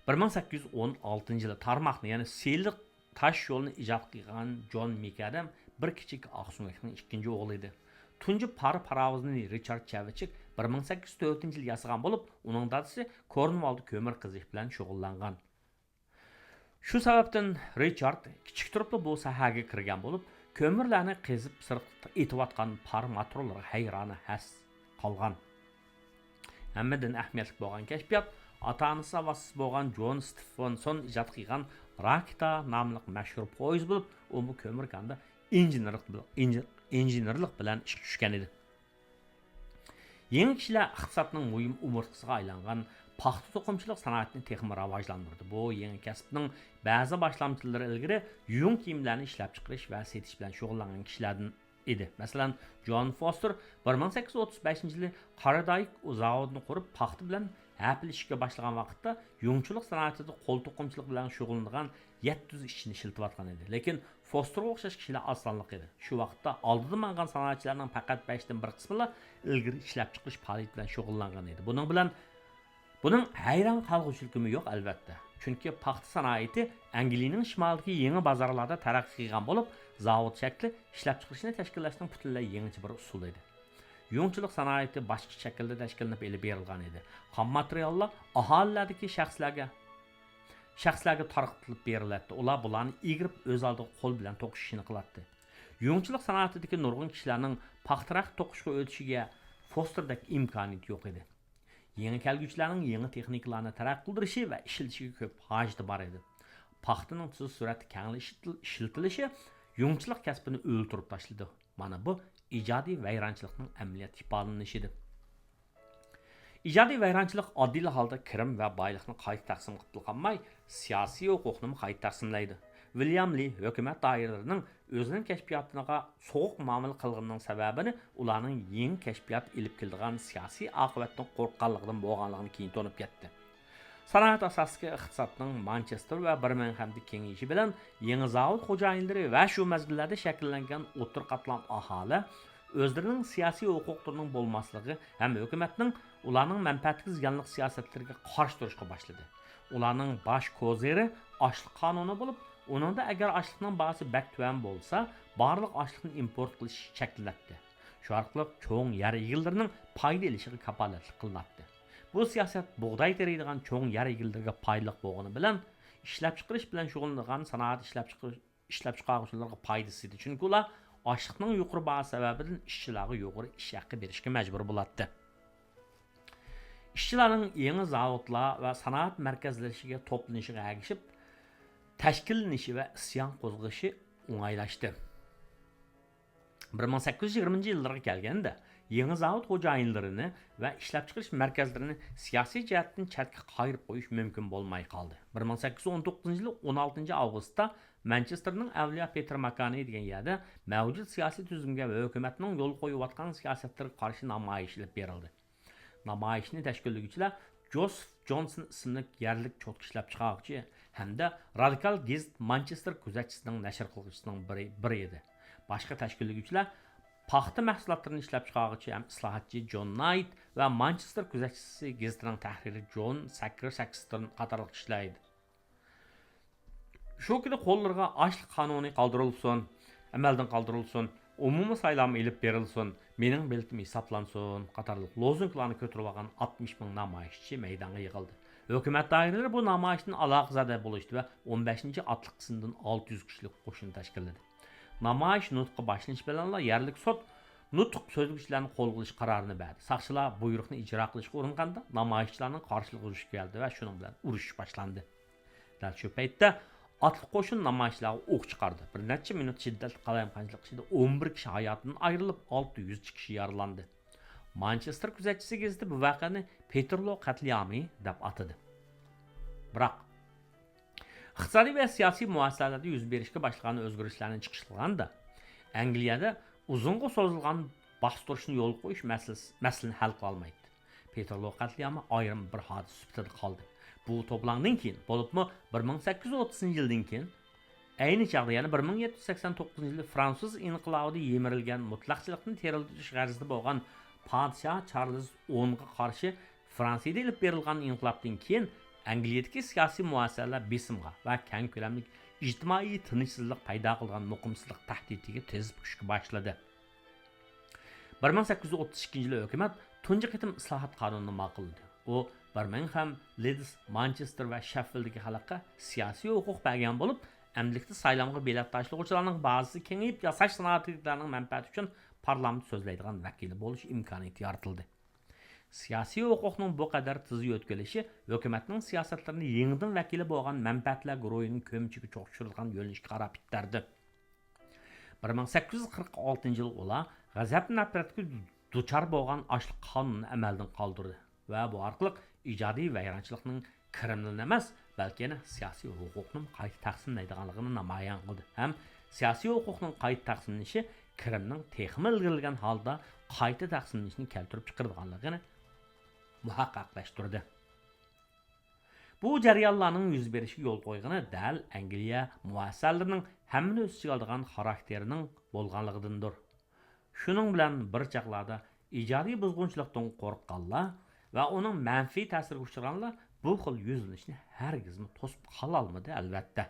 بىر مىڭ سەككىز يۈز ئون ئالتىنچى يىلى تارماقنى، يەنى سىلىق تاش يولنى ئىجاد قىلغان جون مېكئادام بىر كىچىك ئاقسۆڭەكنىڭ ئىككىنچى ئوغلى ئىدى. تۇنجى پارا پاراۋۇزنى رىچارد چېۋىچىك بىر مىڭ سەككىز يۈز تۆتىنچى يىلى ياسىغان بولۇپ، ئۇنىڭ دادىسى كورنۋالدا كۆمۈر قېزىش بىلەن شۇغۇللانغان. شۇ سەۋەبتىن رىچارد كىچىك تۇرۇپلا بۇ ساھەگە كىرگەن بولۇپ، كۆمۈرلەرنى قېزىپ سىرتقا ئېتىۋاتقان پار موتورلىرىغا ھەيرانە ھەس قالغان. ھەممىدىن ئەھمىيەتلىك بولغان كەشپىيات ئاتا-ئانىسى ساۋاتسىز بولغان جون ستېفانسون ئىجاد قىلغان راكېتا ناملىق مەشھۇر پويىز بولۇپ، ئۇمۇ كۆمۈر كاندا ئىنژېنېرلىق بىل-، ئىنژ-، ئىنژېنېرلىق بىلەن ئىشقا چۈشكەن ئىدى. يېڭى كىشىلەر ئىقتىسادنىڭ مۇھىم ئومۇرتقىسىغا ئايلانغان پاختا توقۇمىچىلىق سانائىتىنى تېخىمۇ راۋاجلاندۇردى. بۇ يېڭى كەسىپنىڭ بەزى باشلامچىلىرى ئىلگىرى يۇڭ كىيىملەرنى ئىشلەپچىقىرىش ۋە سېتىش بىلەن شۇغۇللانغان كىشىلەردىن ئىدى. مەسىلەن، جون فوستېر بىر مىڭ سەككىز يۈز ئوتتۇز بەشىنچى يىلى قارادايىك زاۋۇتىنى قۇرۇپ، پاختا بىلەن ھەپىلىشىشكە باشلىغان ۋاقىتتا، يۇڭچىلىق سانائىتىدە قول توقۇمىچىلىقى بىلەن شۇغۇللىنىدىغان يەتتە يۈز ئىشچىنى ئىشلىتىۋاتقان ئىدى. لېكىن فوستېرغا ئوخشاش كىشىلەر ئاز سانلىق ئىدى. شۇ ۋاقىتتا ئالدىدا ماڭغان سانائەتچىلەرنىڭ پەقەت بەشتىن بىر قىسمىلا ئىلگىرى ئىشلەپچىقىرىش پائالىيىتى بىلەن شۇغۇللانغان ئىدى. بۇنىڭ بىلەن بۇنىڭ ھەيران قالغۇچىلىكىمۇ يوق، ئەلۋەتتە. چۈنكى پاختا سانائىتى ئەنگلىيەنىڭ شىمالىدىكى يېڭى بازارلاردا تەرەققىي قىلغان بولۇپ، زاۋۇت شەكلى ئىشلەپچىقىرىشنى تەشكىللەشنىڭ پۈتۈنلەي يېڭىچە بىر ئۇسۇلى ئىدى. يۇڭچىلىق سانائىتى باشقىچە شەكىلدە تەشكىللىنىپ ئېلىپ بېرىلغان ئىدى. خام ماتېرىياللار ئاھالىلەردىكى شەخسلەرگە، شەخسلەرگە تارقىتىلىپ بېرىلەتتى. ئۇلار بۇلارنى ئىگىرىپ، ئۆز ئالدىغا قول بىلەن توقۇش ئىشىنى قىلاتتى. يۇڭچىلىق سانائىتىدىكى نۇرغۇن كىشىلەرنىڭ پاختا رەختە توقۇشقا ئۆتۈشىگە فوستېردەك ئىمكانىيىتى يوق ئىدى. يېڭى كەلگۈچىلەرنىڭ يېڭى تېخنىكىلارنى تەرەققىي قىلدۇرۇشى ۋە ئىشلىتىشىگە كۆپ ھاجىتى بار ئىدى. پاختىنىڭ تېز سۈرئەتتە كەڭلا ئىشلىتىل-، ئىشلىتىلىشى يۇڭچىلىق كەسپىنى ئۆلتۈرۈپ تاشلىدى. مانا بۇ ئىجادىي ۋەيرانچىلىقنىڭ ئەمەلىيەتتە ئىپادىلىنىشىدى. ئىجادىي ۋەيرانچىلىق ئاددىيلا ھالدا كىرىم ۋە بايلىقنى قايتا تەقسىم قىلىپلا قالماي، سىياسىي ھوقۇقنىمۇ قايتا تەقسىملەيدۇ. ۋىليام لى ھۆكۈمەت دائىرىلىرىنىڭ ئۆزىنىڭ كەشپىياتىغا سوغۇق مۇئامىلە قىلغىنىنىڭ سەۋەبىنى ئۇلارنىڭ يېڭى كەشپىيات ئېلىپ كېلىدىغان سىياسىي ئاقىۋەتتىن قورققانلىقىدىن بولغانلىقىنى كېيىن تونۇپ يەتتى. سانائەت ئاساسىدىكى ئىقتىسادنىڭ مانچېستېر ۋە بىرمىنغھامدا كېڭىيىشى بىلەن يېڭى زاۋۇت خوجايىنلىرى ۋە شۇ مەزگىللەردە شەكىللەنگەن ئوتتۇرا قاتلام ئاھالە ئۆزلىرىنىڭ سىياسىي ھوقۇقلىرىنىڭ بولماسلىقى ھەم ھۆكۈمەتنىڭ ئۇلارنىڭ مەنپەئەتىگە زىيانلىق سىياسەتلىرىگە قارشى تۇرۇشقا باشلىدى. ئۇلارنىڭ باش كوزىرى ئاشلىق قانۇنى بولۇپ، ئۇنىڭدا ئەگەر ئاشلىقنىڭ باھاسى بەك تۆۋەن بولسا، بارلىق ئاشلىقنى ئىمپورت قىلىش چەكلىنەتتى. شۇ ئارقىلىق چوڭ يەر ئىگىلىرىنىڭ پايدا ئېلىشىغا كاپالەتلىك قىلىناتتى. بۇ سىياسەت بۇغداي تېرىيدىغان چوڭ يەر ئىگىلىرىگە پايدىلىق بولغىنى بىلەن، ئىشلەپچىقىرىش بىلەن شۇغۇللىنىدىغان سانائەت ئىشلەپچىقىرىش ئىشلەپچىقارغۇچىلارغا پايدىسى يېتىدۇ، چۈنكى ئۇلار ئاشلىقنىڭ يۇقىرى باھاسى سەۋەبىدىن ئىشچىلارغا يۇقىرى ئىش ھەققى بېرىشكە مەجبۇر بولاتتى. ئىشچىلارنىڭ يېڭى زاۋۇتلار ۋە سانائەت مەركەزلىشىشىگە توپلىنىشىغا ئەگىشىپ، تەشكىللىنىشى ۋە ئىسيان قوزغىشى ئوڭايلاشتى. بىر مىڭ سەككىز يۈز يىگىرمىنچى يىللارغا كەلگەندە، يېڭى زاۋۇت خوجايىنلىرىنى ۋە ئىشلەپچىقىرىش مەركەزلىرىنى سىياسىي جەھەتتىن چەتكە قايرىپ قويۇش مۇمكىن بولماي قالدى. بىر مىڭ سەككىز يۈز ئون توققۇزىنچى يىلى ئون ئالتىنچى ئاۋغۇستتا مانچېستېرنىڭ ئەۋلىيا پېتېر ماكانى دېگەن يەردە مەۋجۇت سىياسىي تۈزۈمگە ۋە ھۆكۈمەتنىڭ يولغا قويۇۋاتقان سىياسەتلىرىگە قارشى نامايىش ئېلىپ بېرىلدى. نامايىشنى تەشكىللىگۈچىلەر جوزېف جونسون ئىسىملىك يەرلىك چوتكا ئىشلەپچىقارغۇچى ھەمدە رادىكال گېزىت مانچېستېر كۆزەتچىسىنىڭ نەشر قىلغۇچىسىنىڭ بىرى، بىرى ئىدى. باشقا تەشكىللىگۈچىلەر پاختا مەھسۇلاتلىرىنى ئىشلەپچىقارغۇچى ھەم ئىسلاھاتچى جون نايت ۋە مانچېستېر كۆزەتچىسى گېزىتىنىڭ تەھرىرى جون ساكر ساكستون قاتارلىق كىشىلەر ئىدى. شۇ كۈنى قوللىرىغا ئاشلىق قانۇنى قالدۇرۇلسۇن، ئەمەلدىن قالدۇرۇلسۇن، ئومۇمىي سايلام ئېلىپ بېرىلسۇن، مېنىڭ بېلىتىم ھېسابلانسۇن قاتارلىق لوزۇنكىلارنى كۆتۈرۈۋالغان ئاتمىش مىڭ نامايىشچى مەيدانغا يىغىلدى. ھۆكۈمەت دائىرىلىرى بۇ نامايىشتىن ئالاقىزادە بولۇشتى ۋە ئون بەشىنچى ئاتلىق قىسىمدىن ئالتە يۈز كىشىلىك قوشۇن تەشكىللىدى. نامايىش نۇتقى باشلىنىش بىلەنلا يەرلىك سوت نۇتۇق سۆزلىگۈچىلەرنى قولغا ئېلىش قارارىنى بەردى. ساقچىلار بۇيرۇقنى ئىجرا قىلىشقا ئۇرۇنغاندا، نامايىشچىلارنىڭ قارشىلىقىغا دۇچ كەلدى ۋە شۇنىڭ بىلەن ئۇرۇش باشلاندى. دەل شۇ پەيتتە ئاتلىق قوشۇن نامايىشچىلارغا ئوق چىقاردى. بىر نەچچە مىنۇت شىددەتلىك قالايمىقانچىلىق ئىچىدە ئون بىر كىشى ھاياتىدىن ئايرىلىپ، ئالتە يۈز چىقىشى يارىلاندى. مانچېستېر كۆزەتچىسى گېزىتى بۇ ۋەقەنى پېتېرلو قەتلىئامى دەپ ئاتىدى. بىراق، ئىقتىسادىي ۋە سىياسىي مۇئەسسەسىلەردە يۈز بېرىشكە باشلىغان ئۆزگىرىشلەرنى چىقىش قىلغاندا، ئەنگلىيەدە ئۇزۇنغا سوزۇلغان باستۇرۇشنى يولغا قويۇش مەسىلىسى، مەسىلىنى ھەل قىلالمايتتى. پېتېرلو قەتلىئامى ئايرىم بىر ھادىسە سۈپىتىدە قالدى. بۇ توپىلاڭدىن كېيىن، بولۇپمۇ بىر مىڭ سەككىز يۈز ئوتتۇزىنچى يىلدىن كېيىن، ئەينى چاغدا، يەنى بىر مىڭ يەتتە يۈز سەكسەن توققۇزىنچى يىلى فرانسۇز ئىنقىلابىدا يىمىرىلگەن مۇتلەقچىلىقنى تېرىلتىش غەرىزىدە بولغان پادىشاھ چارلىز ئونغا قارشى فرانسىيەدە ئېلىپ بېرىلغان ئىنقىلابتىن كېيىن، ئەنگلىيەدىكى سىياسىي مۇئەسسەسەلەر بېسىمغا ۋە كەڭ كۆلەملىك ئىجتىمائىي تىنچسىزلىق پەيدا قىلىدىغان مۇقىمسىزلىق تەھدىتىگە تېز پۈكۈشكە باشلىدى. بىر مىڭ سەككىز يۈز ئوتتۇز ئىككىنچى يىلى ھۆكۈمەت تۇنجى قېتىم ئىسلاھات قانۇنىنى ماقۇللىدى. ئۇ بىرمىنغھام، لىدس، مانچېستېر ۋە شېففىلدىكى خەلققە سىياسىي ھوقۇق بەرگەن بولۇپ، ئەمدىلىكتە سايلامغا بېلەت تاشلىغۇچىلارنىڭ بازىسى كېڭىيىپ، ياساش سانائەتچىلەرنىڭ مەنپەئەتى ئۈچۈن پارلامېنت سۆزلەيدىغان ۋەكىلى بولۇش ئىمكانىيىتى يارىتىلدى. سىياسىي ھوقۇقنىڭ بۇ قەدەر تېز يۆتكىلىشى ھۆكۈمەتنىڭ سىياسەتلىرىنى يېڭىدىن ۋەكىلى بولغان مەنپەئەتلەر گۇرۇھىنىڭ كۆمىچىگە چوقۇشتۇرىدىغان يۆنىلىشكە قاراپ ئىتتەردى. بىر مىڭ سەككىز يۈز قىرىق ئالتىنچى يىلى ئۇلار غەزەپ-نەپرەتكە دۇچار بولغان ئاشلىق قانۇنىنى ئەمەلدىن قالدۇردى ۋە بۇ ئارقىلىق ئىجادىي ۋەيرانچىلىقنىڭ كىرىمنىلا ئەمەس، بەلكى يەنە سىياسىي ھوقۇقنىمۇ قايتا تەقسىملەيدىغانلىقىنى نامايان قىلدى ھەم سىياسىي ھوقۇقنىڭ قايتا تەقسىملىنىشى كىرىمنىڭ تېخىمۇ ئىلگىرىلىگەن ھالدا قايتا تەقسىملىنىشىنى كەلتۈرۈپ چىقىرىدىغانلىقىنى مۇھەققەقلەشتۈردى. بۇ جەريانلارنىڭ يۈز بېرىشىگە يول قويغىنى دەل ئەنگلىيە مۇئەسسەسەلىرىنىڭ ھەممىنى ئۆز ئىچىگە ئالىدىغان خاراكتېرىنىڭ بولغانلىقىدىندۇر. شۇنىڭ بىلەن بىر چاغلاردا ئىجادىي بۇزغۇنچىلىقتىن قورققانلار ۋە ئۇنىڭ مەنپىي تەسىرىگە ئۇچرىغانلار بۇ خىل يۈزلىنىشنى ھەرگىزمۇ توسۇپ قالالمىدى، ئەلۋەتتە.